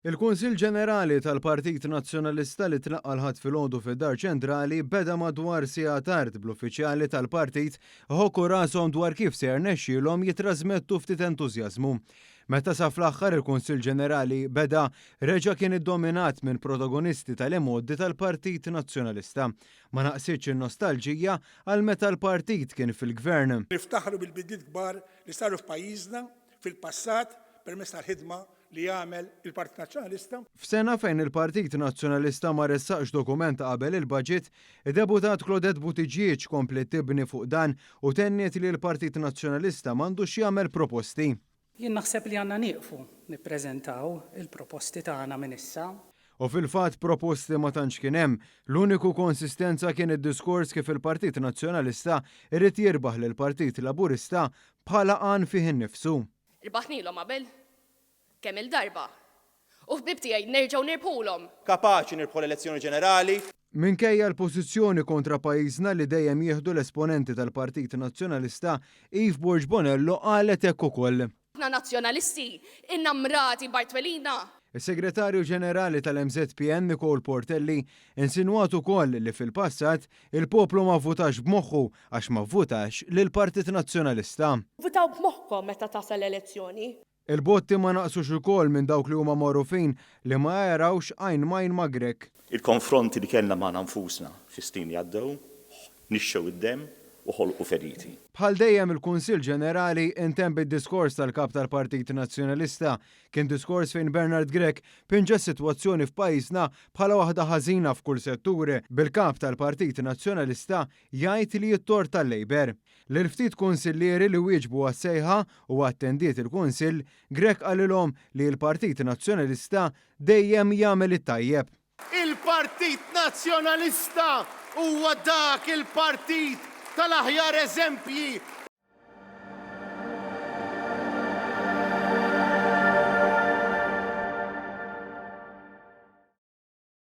Il-Kunsill Ġenerali tal-Partit Nazzjonalista li tlaqqa' l-Ħadd filgħodu fid-Dar Ċentrali beda madwar siegħa tard bl-uffiċjali tal-partit iħokku rashom dwar kif se jirnexxielhom jittrażmettu ftit entużjażmu. Meta sa fl-aħħar il-Kunsill Ġenerali beda, reġa' kien iddominat minn protagonisti tal-imgħoddi tal-Partit Nazzjonalista. Ma naqsitx in-nostalġija għal meta l-partit kien fil-Gvern. Niftaħru bil-bidliet kbar li saru f'pajjiżna fil-passat permezz tal-ħidma li għamel il-Partit Nazzjonalista. F'sena fejn il-Partit Nazzjonalista ma ressaqx dokument qabel il-Budget, id-Deputat Claudette Buttigieg kompliet tibni fuq dan u tenniet li l-Partit Nazzjonalista m'għandux jagħmel proposti. Jien naħseb li għandna nieqfu nippreżentaw il-proposti tagħna minn issa. U fil-fatt proposti ma tantx kien hemm. L-uniku konsistenza kien id-diskors kif il-Partit Nazzjonalista jrid jirbaħ lill-Partit Laburista bħala għan fih innifsu. Rbaħnielhom qabel. Kemm-il darba. U ħbieb tiegħi nerġgħu nirbħulhom! Kapaċi nirbħu l-elezzjoni ġenerali. Minkejja l-pożizzjoni kontra pajjiżna li dejjem jieħdu l-esponenti tal-Partit Nazzjonalista, Eve Borg Bonello qalet hekk ukoll. Aħna Nazzjonalisti, innamrati b'Artwelina! Is-Segretarju Ġenerali tal-MŻPN Nicole Portelli insinwat ukoll li fil-passat il-poplu ma vvutax b'moħħu għax ma vvutax lill-Partit Nazzjonalista. Vvutaw b'moħħkom meta tasal elezzjoni. Il-botti ma naqsux ukoll minn dawk li huma magħrufin li ma jarawx għajn m'għajn ma' Grech. Il-konfronti li kellna magħna nfusna fis-snin li għaddew nixxew id-demm u ħolqu feriti. Bħal dejjem il-Kunsill Ġenerali intemm bid-diskors tal-Kap tal-Partit Nazzjonalista. Kien diskors fejn Bernard Grech pinġa s-sitwazzjoni f'pajjiżna bħala waħda ħażina f'kull settur, bil-Kap tal-Partit Nazzjonalista jgħid li t-tort tal-Labour. Lil ftit kunsillieri li wieġbu għas-sejħa u attendiet il-Kunsill, Grech qalilhom li l-Partit Nazzjonalista dejjem jagħmel it-tajjeb. Il-Partit Nazzjonalista huwa dak il-partit tal-aħjar eżempji